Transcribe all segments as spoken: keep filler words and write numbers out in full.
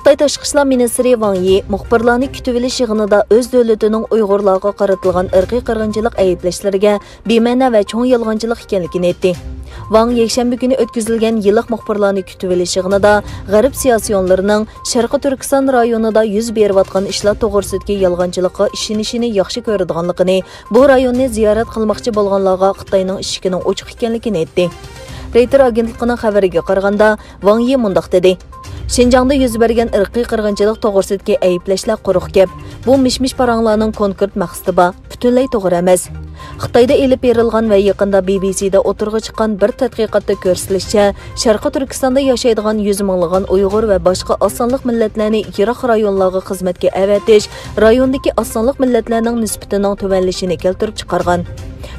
خىتاي تاشقى ئىشلار مىنىستىرى ۋاڭ يى مۇخبىرلارنى كۈتۈۋېلىش يىغىنىدا ئۆز دۆلىتىنىڭ ئۇيغۇرلارغا قارىتىلغان ئىرقىي قىرغىنچىلىق ئەيىبلەشلىرىگە بىمەنە ۋە چوڭ يالغانچىلىق ئىكەنلىكىنى ئېيتتى. ۋاڭ يەكشەنبە كۈنى ئۆتكۈزۈلگەن يىللىق مۇخبىرلارنى كۈتۈۋېلىش يىغىنىدا غەرب سىياسىيونلىرىنىڭ شەرقىي تۈركىستان رايونىدا يۈز بېرىۋاتقان ئىشلار توغرىسىدىكى يالغانچىلىققا ئىشىنىشىنى ياخشى كۆرىدىغانلىقىنى، بۇ رايوننى زىيارەت قىلماقچى بولغانلارغا خىتاينىڭ ئىشىكىنىڭ ئوچۇق ئىكەنلىكىنى ئېيتتى. رېيتېر ئاگېنتلىقىنىڭ خەۋىرىگە قارىغاندا، ۋاڭ يى مۇنداق دېدى: شىنجاڭدا يۈز بەرگەن ئىرقىي قىرغىنچىلىق توغرىسىدىكى ئەيىبلەشلەر قۇرۇق گەپ. بۇ مىش-مىش پاراڭلارنىڭ كونكرېت مەقسىتى بار، پۈتۈنلەي توغرا ئەمەس. خىتايدا ئېلىپ بېرىلغان ۋە يېقىندا بى بى سىدا ئوتتۇرىغا چىققان بىر تەتقىقاتتا كۆرسىتىلىشىچە، شەرقىي تۈركىستاندا ياشايدىغان يۈز مىڭلىغان ئۇيغۇر ۋە باشقا ئاز سانلىق مىللەتلەرنى يىراق رايونلارغا خىزمەتكە ئەۋەتىش رايوندىكى ئاز سانلىق مىللەتلەرنىڭ نىسبىتىنىڭ تۆۋەنلىشىنى كەلتۈرۈپ چىقارغان.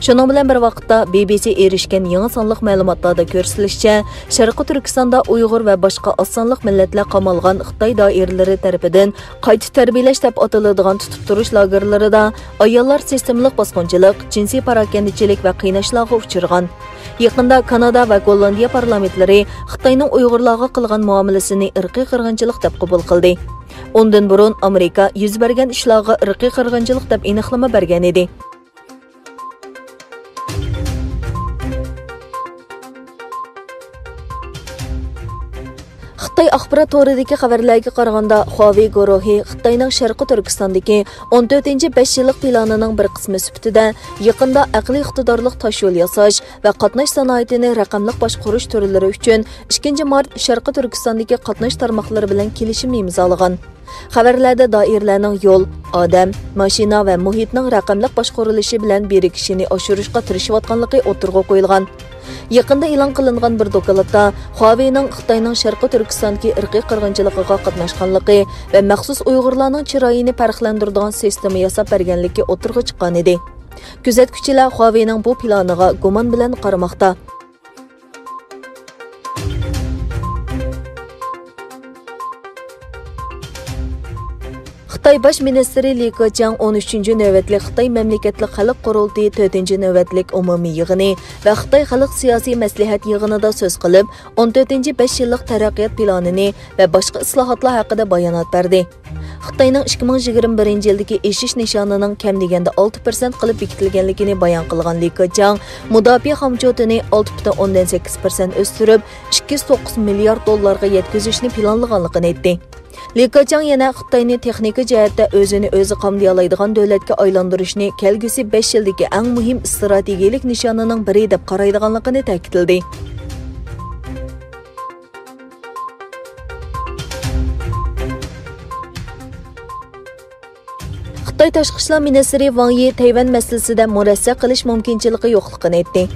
شۇنىڭ بىلەن بىر ۋاقىتتا، بى بى سى ئېرىشكەن يېڭى سانلىق مەلۇماتلاردا كۆرسىتىلىشىچە، شەرقىي تۈركىستاندا ئۇيغۇر ۋە باشقا ئاز سانلىق مىللەتلەر قامالغان خىتاي دائىرىلىرى تەرىپىدىن قايتا تەربىيەلەش دەپ ئاتىلىدىغان تۇتۇپ تۇرۇش لاگېرلىرىدا ئاياللار سىستېمىلىق باسقۇنچىلىق، جىنسىي پاراكەندىچىلىك ۋە قىيناشلارغا ئۇچرىغان. يېقىندا كانادا ۋە گوللاندىيە پارلامېنتلىرى خىتاينىڭ ئۇيغۇرلارغا قىلغان مۇئامىلىسىنى ئىرقىي قىرغىنچىلىق دەپ قوبۇل قىلدى. ئۇندىن بۇرۇن ئامېرىكا يۈز بەرگەن ئىشلارغا ئىرقىي قىرغىنچىلىق دەپ ئېنىقلىما بەرگەن ئىدى. خىتاي ئاخبارات تورىدىكى خەۋەرلەرگە قارىغاندا، خۇاۋېي گۇرۇھى خىتاينىڭ شەرقىي تۈركىستاندىكى ئون تۆتىنچى بەش يىللىق پىلانىنىڭ بىر قىسمى سۈپىتىدە، يېقىندا ئەقلىي ئىقتىدارلىق تاشيول ياساش ۋە قاتناش سانائىتىنى رەقەملىك باشقۇرۇش تۈرلىرى ئۈچۈن ئىككىنچى مارت شەرقىي تۈركىستاندىكى قاتناش تارماقلىرى بىلەن كېلىشىم ئىمزالىغان. خەۋەرلەردە دائىرىلەرنىڭ يول، ئادەم، ماشىنا ۋە مۇھىتنىڭ رەقەملىك باشقۇرۇلۇشى بىلەن بىرىكىشىنى ئاشۇرۇشقا تىرىشىۋاتقانلىقى ئوتتۇرىغا قويۇلغان. يېقىندا ئېلان قىلىنغان بىر دوكلاتتا خۇاۋېينىڭ خىتاينىڭ شەرقىي تۈركىستاندىكى ئىرقىي قىرغىنچىلىقىغا قاتناشقانلىقى ۋە مەخسۇس ئۇيغۇرلارنىڭ چىرايىنى پەرقلەندۈرىدىغان سىستېما ياساپ بەرگەنلىكى ئوتتۇرىغا چىققانىدى. كۆزەتكۈچىلەر خۇاۋېينىڭ بۇ پىلانىغا گۇمان بىلەن قارىماقتا. خىتاي باش مىنىستىرى لى كېچياڭ ئون ئۈچىنچى نۆۋەتلىك خىتاي مەملىكەتلىك خەلق قۇرۇلتىيى تۆتىنچى نۆۋەتلىك ئومۇمىي يىغىنى ۋە خىتاي خەلق سىياسىي مەسلىھەت يىغىنىدا سۆز قىلىپ، ئون تۆتىنچى بەش يىللىق تەرەققىيات پىلانىنى ۋە باشقا ئىسلاھاتلار ھەققىدە بايانات بەردى. خىتاينىڭ ئىككى مىڭ يىگىرمە بىرىنچى يىلدىكى ئېشىش نىشانىنىڭ كەم دېگەندە ئالتە پىرسەنت قىلىپ بېكىتىلگەنلىكىنى بايان قىلغان لى كېچياڭ، مۇداپىئە خامچوتىنى ئالتە پۈتۈن ئوندىن سەككىز پىرسەنت ئۆستۈرۈپ، ئىككى يۈز توققۇز مىليارد دوللارغا يەتكۈزۈشنى پىلانلىغانلىقىنى ئېيتتى. لى كېچياڭ يەنە خىتاينى تېخنىكا جەھەتتە ئۆزىنى ئۆزى قامدىيالايدىغان دۆلەتكە ئايلاندۇرۇشنى كەلگۈسى بەش يىلدىكى ئەڭ مۇھىم ئىستراتېگىيەلىك نىشانىنىڭ بىرى دەپ قارايدىغانلىقىنى تەكىتلىدى. خىتاي تاشقى ئىشلار مىنىستىرى ۋاڭ يى تەيۋەن مەسىلىسىدە مۇرەسسە قىلىش مۇمكىنچىلىكى يوقلۇقىنى ئېيتتى.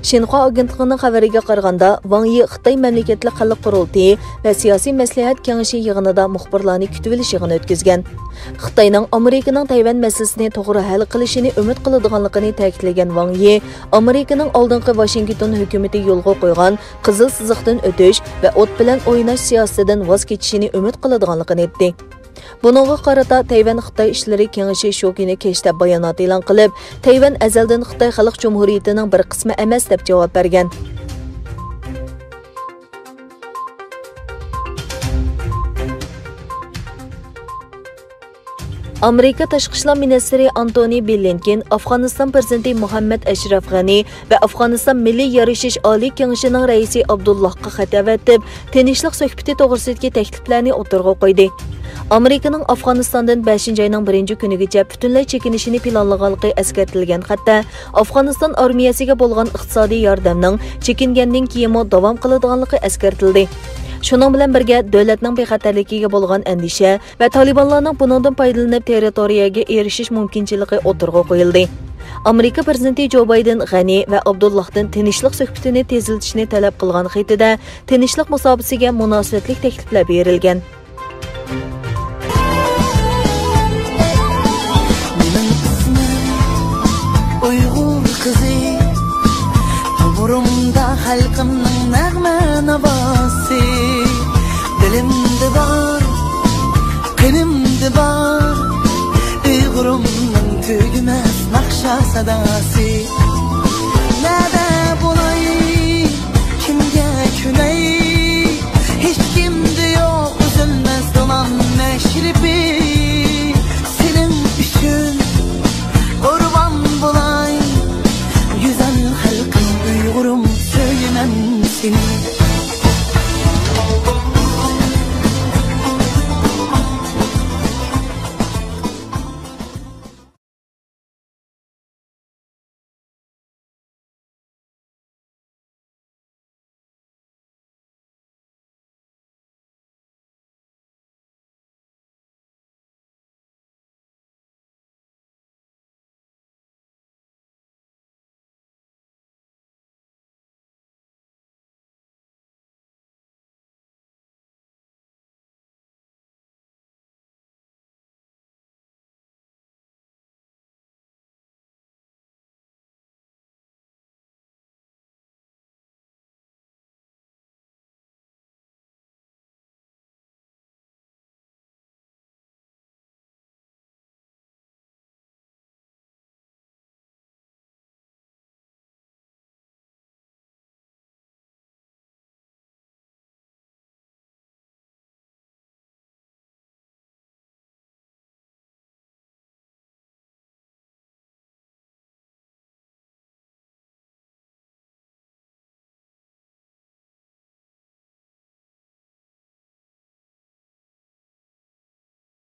شىنخۇا ئاگېنتلىقىنىڭ خەۋىرىگە قارىغاندا، ۋاڭ يى خىتاي مەملىكەتلىك خەلق قۇرۇلتىيى ۋە سىياسىي مەسلىھەت كېڭىشى يىغىنىدا مۇخبىرلارنى كۈتۈۋېلىش يىغىنى ئۆتكۈزگەن. خىتاينىڭ ئامېرىكىنىڭ تەيۋەن مەسىلىسىنى توغرا ھەل قىلىشىنى ئۈمىد قىلىدىغانلىقىنى تەكىتلىگەن ۋاڭ يى، ئامېرىكىنىڭ ئالدىنقى ۋاشىنگتون ھۆكۈمىتى يولغا قويغان قىزىل سىزىقتىن ئۆتۈش ۋە ئوت بىلەن ئويناش سىياسىتىدىن ۋاز كېچىشىنى ئۈمىد قىلىدىغانلىقىنى ئېيتتى. بۇنىڭغا قارىتا تەيۋەن خىتاي ئىشلىرى كېڭىشى شۇ كۈنى كەچتە بايانات ئېلان قىلىپ، تەيۋەن ئەزەلدىن خىتاي خەلق جۇمھۇرىيىتىنىڭ بىر قىسمى ئەمەس، دەپ جاۋاب بەرگەن. ئامېرىكا تاشقى ئىشلار مىنىستىرى ئانتونى بلىنكېن ئافغانىستان پىرېزىدېنتى مۇھەممەد ئەشرەف غەنى ۋە ئافغانىستان مىللىي يارىشىش ئالىي كېڭىشىنىڭ رەئىسى ئابدۇللاھقا خەت ئەۋەتىپ، تىنچلىق سۆھبىتى توغرىسىدىكى تەكلىپلەرنى ئوتتۇرىغا قويدى. ئامېرىكىنىڭ ئافغانىستاندىن بەشىنچى ئاينىڭ بىرىنچى كۈنىگىچە پۈتۈنلەي چېكىنىشىنى پىلانلىغانلىقى ئەسكەرتىلگەن خەتتە، ئافغانىستان ئارمىيەسىگە بولغان ئىقتىسادىي ياردەمنىڭ چېكىنگەندىن كېيىنمۇ داۋام قىلىدىغانلىقى ئەسكەرتىلدى. شۇنىڭ بىلەن بىرگە، دۆلەتنىڭ بىخەتەرلىكىگە بولغان ئەندىشە ۋە تالىبانلارنىڭ بۇنىڭدىن پايدىلىنىپ تېررىتورىيەگە ئېرىشىش مۇمكىنچىلىكى ئوتتۇرىغا قويۇلدى. ئامېرىكا پىرېزىدېنتى جو بايدېن غەنى ۋە ئابدۇللاھتىن تىنچلىق سۆھبىتىنى تېزلىتىشنى تەلەپ قىلغان خېتىدە، تىنچلىق مۇساپىسىگە مۇناسىۋەتلىك تەكلىپلەر بېرىلگەن. مېنىڭ ئىسمىم ئۇيغۇر قىزى، تومۇرۇمدا خەلقىمنىڭ نەغمە ناۋاسى. دىلىمدا بار، قېنىمدا بار، ئۇيغۇرۇمنىڭ تۈگىمەس ناخشا ساداسى.